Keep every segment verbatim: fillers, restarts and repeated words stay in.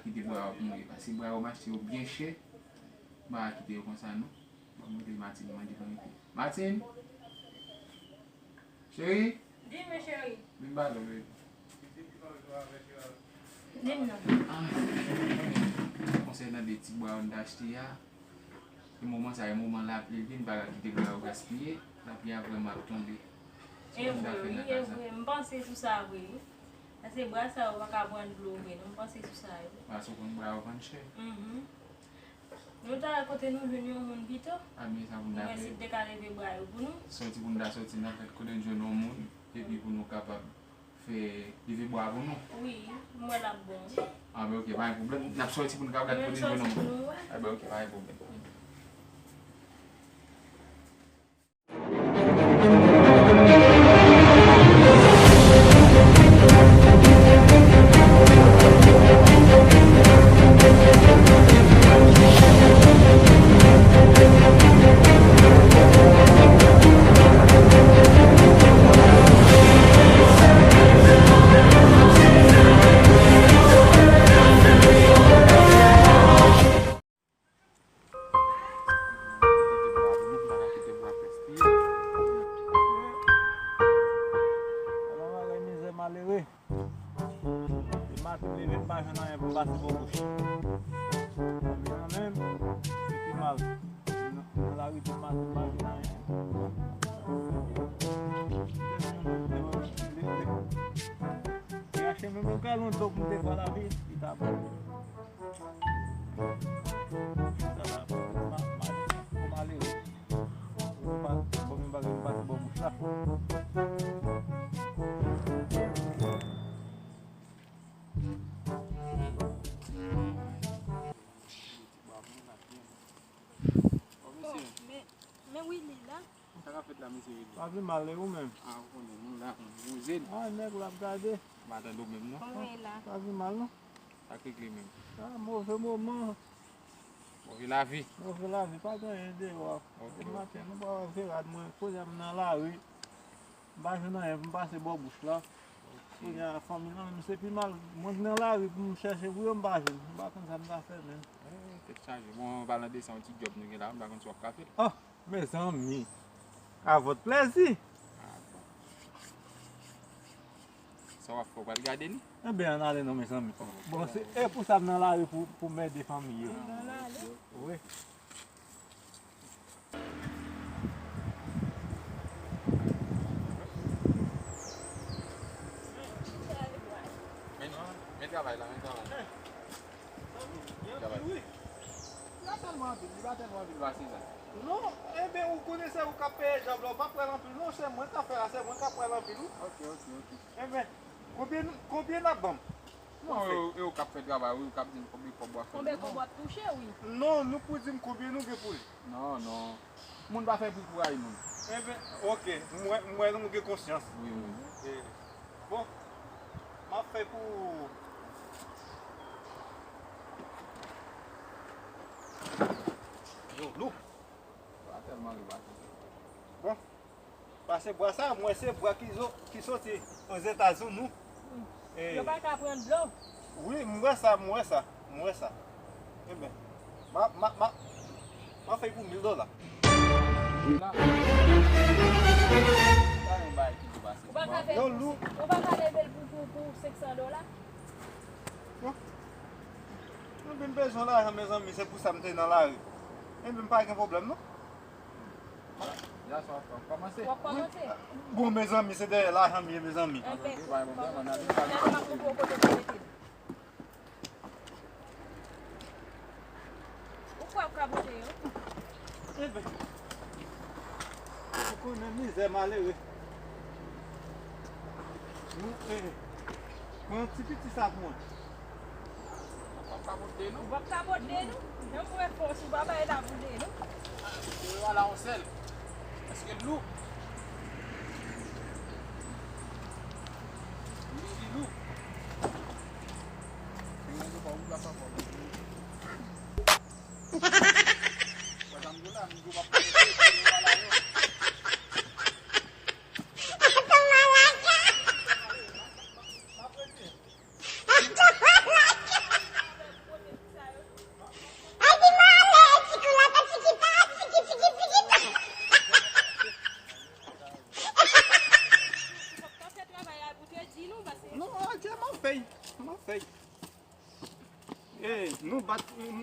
Kite bwa yo pou mwen, paske bwa yo m achte yo byen chè. M pa ka kite yo konsa non. Ban m rele Martine mande pou mwen. Martine! Cheri! Di m, cheri. Vin ba lò, baby. Di m non. Ah, konsènan de ti bwa yo n t achte a, e moman sa, e moman lapli vin, pa ka kite bwa yo gaspiye. Lapli a vrèman ap tonbe. E vre, wi, e vre. M panse sou sa vre, wi. Paske bwa sa yo pa ka pran dlo vre, non. M panse sou sa, wi. Paske w konn bwa yo vann chè. Mhm. Nou ta wè kote nou jwenn yon moun pito. A, men sa pou n ta fè. Mwen si te ka leve bra yo pou nou. Sòti pou n ta sòti nan fèt kote n jwenn yon moun, epi pou nou kapab fè leve bra pou nou. Wi, m wè l ap bon. A, ben, ok, pa gen pwoblèm. N ap sòti pou n ka gad kote n jwenn yon moun. A, ben, ok, pa gen pwoblèm. Ala bagay mizè malere. Depi maten m leve m pa jwenn anyen pou m pase bò bouch. Fanmi an menm, se pi mal. Nan, nan lari depi maten m pa jwenn anyen. Te rache menm yon galon dlo pou m te bwè lavi, li ta bon. Sa la, ma, ma, malere. Bon, m pa, bon, m pa, m pa bò bouch la. Bon, men, men Willy la. Sa k ap fèt la, mesye Willy? Pa pi mal, e ou menm? A, ou konnen, nou la, nou poze n. A, nèg la ap gade. M pa tande w menm, non. Kòman e la? Pa pi mal, non. Sa k regle menm? A, move moman. Move lavi. Move lavi, pa gen anyen deyò a. Ok. Depi maten, nou pa wè vye rad mwen, kounye a m nan lari. M pa jwenn anyen pou m pase bò bouch la. Ok. Kounye a, fanmi nan, menm se pi mal. Mwen k nan lari pou m chèche pou yo, m pa jwenn. M pa konn sa m ta fè menm. Eh, tèt chaje. Bon, an palan de sa, yon ti djòb nou gen la, m pa konn si w ap ka fè l. Oh, mezanmi. A vòt plèzi. Ah, bon. Sa w ap fè, w pral gade li? Enben, ann ale non, mezanmi. Bon, se, e pou sa m nan lari pou, pou m ede fanmi yo. Ann ale. Wi. Men, men travay la, men travay la. Travay. Li pa tèlman anpil, li pa tèlman anpil pase sa. Non, enben, ou konnen se ou k ap peye djòb la, ou p ap pran l anpil non, se mwen k ap fè la, se mwen k ap pran l anpil, wi. Ok, ok, ok. Enben, konbyen, konbyen n ap ban m? Non, e, e ou k ap fè travay, wi, ou k ap di m konbyen kòb w ap fè. Konbyen kòb w ap touche, wi. Non, nou pou di m konbyen nou gen pou li. Non, non. Moun pa fè pri pou rayi moun. Enben, ok, m wè, m wè nou gen konsyans. Wi, wi. E, bon, m ap fè pou Yo, lou. Sa tèlman lou, pa konsa. Bon. Pase bwa sa, m wè se bwa ki zo-, ki soti Ozetazini. E, yo pa ka pran dlo. Wi, m wè sa, m wè sa, m wè sa. Enben, ma, ma, ma, m ap fè pou mil dola. Mil la. Pa yon bagay ki depase. Ou pa ka fè, yo, lou. Ou pa ka leve l pou, pou, pou senk san dola? Bon. Nou vin bezwen lajan, mezanmi, se pou sa m te nan lari. Enben, m pa gen pwoblèm, non. Yasou ap kòmanse. W ap kòmanse? Bon, mezanmi, se dèyè lajan m ye, mezanmi. Enben, m ap montre w kote pou mete l. Ou kwè w ka boute yo? Enben, ou konnen mizè malere. Nou, eh, pran ti piti sa pou mwen. Ou p ap ka boute, non? Ou p ap ka boute, non? Menm pou fè fòs, ou pa bay la boute, non? Ou ala yon sèl. Èske l lou? Li, li lou. Li lou, pa ou la, pa fò. Wè sa m di w la, m di w pa fò. M ap retire. Fèy, m ap fèy. E, nou bat, nou,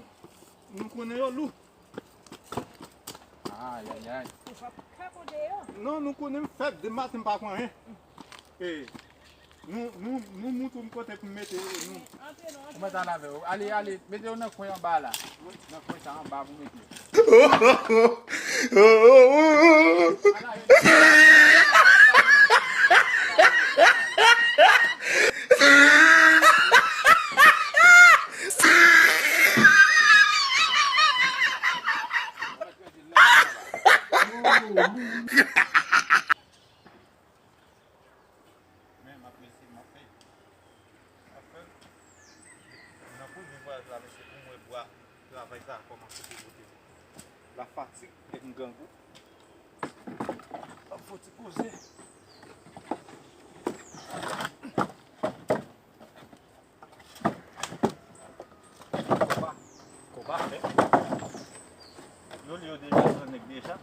nou konnen yo lou. Ayayay. Ou p ap kapote yo. Non, nou konnen m fèb de maten, m pa pran anyen. E, nou, nou, nou moutre m kote pou m mete nou. Antre non, antre. Ou mèt al avè yo. Ale, ale, mete yo nan kwen anba la. Nan kwen sa anba pou mete yo. Men m ap mesye, m ap fè. M ap fè. Nan premye vwayaj la, mesye, pou m wè bwa travay sa a kòmanse pou pote. Lafatig fè m grangou. M ap fè ti koze. Konba. Konba, men. Yo li yo deja, gran nèg deja.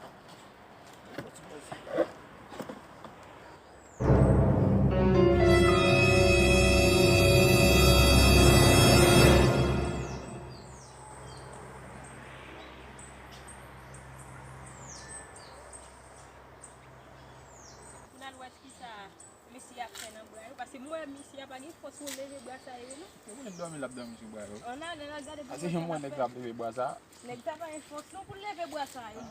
Pou n al wè kisa misye ap fè nan bwa yo, paske m wè misye a pa gen fòs pou l leve bwa sa yo, non. Se pou nèg dòmi, l ap dòmi sou bwa yo. Ann ale, n al gade pou nou wè sa l ap fè. A, se jan m wè nèg la ap leve bwa sa. Nèg sa pa gen fòs, non, pou l leve bwa sa yo.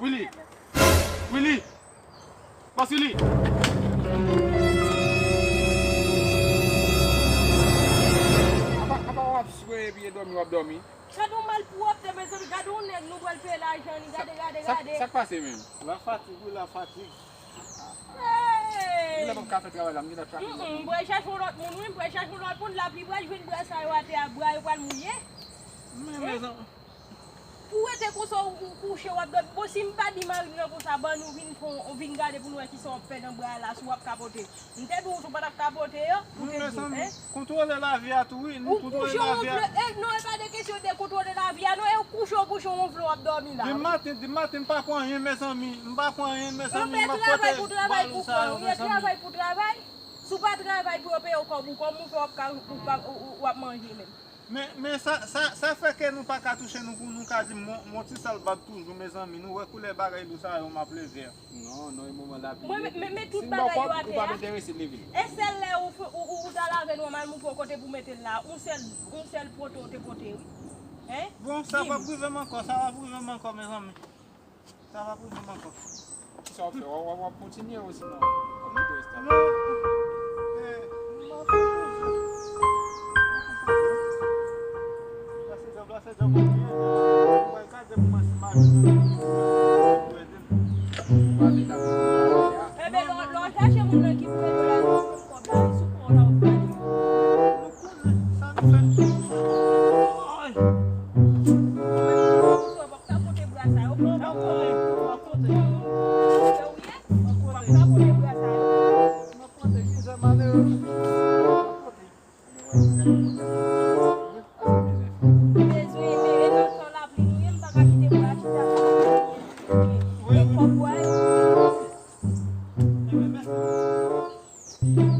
Willy! Willy! Basili! Apa, apa w ap swe epi e dòmi w ap dòmi? Gade yon malpwòpte, mezanmi, gade yon nèg nou pral peye lajan li, gade, gade, gade. Sa k pase menm? Lafatig, wi, lafatig. Hey! Genlè m p ap ka fè travay la, m gentan krache. Mm, mm, m pral chache yon lòt moun, wi, m pral chache yon lòt moun, lapli pral jwenn bwa sa yo atè a, bwa yo pral mouye. Men, mezanmi. Pou w rete konsa, ou, ou kouche, w ap dòmi. Bon, si m pa di mari m nan konsa, ban nou vin fè, vin gade pou nou wè kisa w ap fè nan bwa a la, si w ap kapote. M te di w, si w pa t ap kapote yo, ou te di, hein? Kontwole lavi a tou, wi, nou kontwole lavi a. Ou kouche, ou wonfle, e non, e pa de kesyon de kontwole lavi a, non, e ou kouche, ou kouche, ou wonfle, w ap dòmi la, wi. Depi maten, depi maten, m pa pran anyen, mezanmi, m pa pran anyen, mezanmi, m ap pote bal ou sa yo, mezanmi. Travay pou travay, si w pa travay pou yo peye w kòb ou, kòman w fè w ap ka, w ap manje menm? Men, men sa, sa, sa fè ke nou pa ka touche nou pou nou ka di m, mon ti sal bat toujou, mezanmi. Nou wè koulè bagay dou sa yo m ap leve a. Non, non, e moman lapli. Mwen, men, men tout bagay yo atè a. Si m ba w kòb, ou p ap enterese leve l. E sèl lè ou, ou, ou, ou t al avè nòmal, m montre w kote pou mete l la. Yon sèl, yon sèl pote w te pote, wi. Hein? Bon, sa p ap rive m ankò, sa p ap rive m ankò, mezanmi. Sa va pou mwen ankò. Kisa w ap fè? W ap, w ap, w ap kontinye osi non? W ap kite reste? Non. Eh, m ap fè konsa. Plase djòb la, se djòb mwen ye. Mwen gade pou mwen si mari mwen pou ede m. Ou pa vle ta pou mwen a. Ebe, lè w, lè w chache moun nan ki pou ede w la, li pou pran kòb la, li sou kò w la, w ap gade. Nou konnen sa nou fè. Ay! Sa pote bra sa yo, pran, pran, pran. Kote w ye? Pran, pran, pote bra sa yo. Mwen pote, kizè malere. Mwen pote. Bezwen, men e nan tan lapli nou ye, m pa ka kite bra chita. Wi, wi. E kòb bwa yo. Ebyen, mèsi.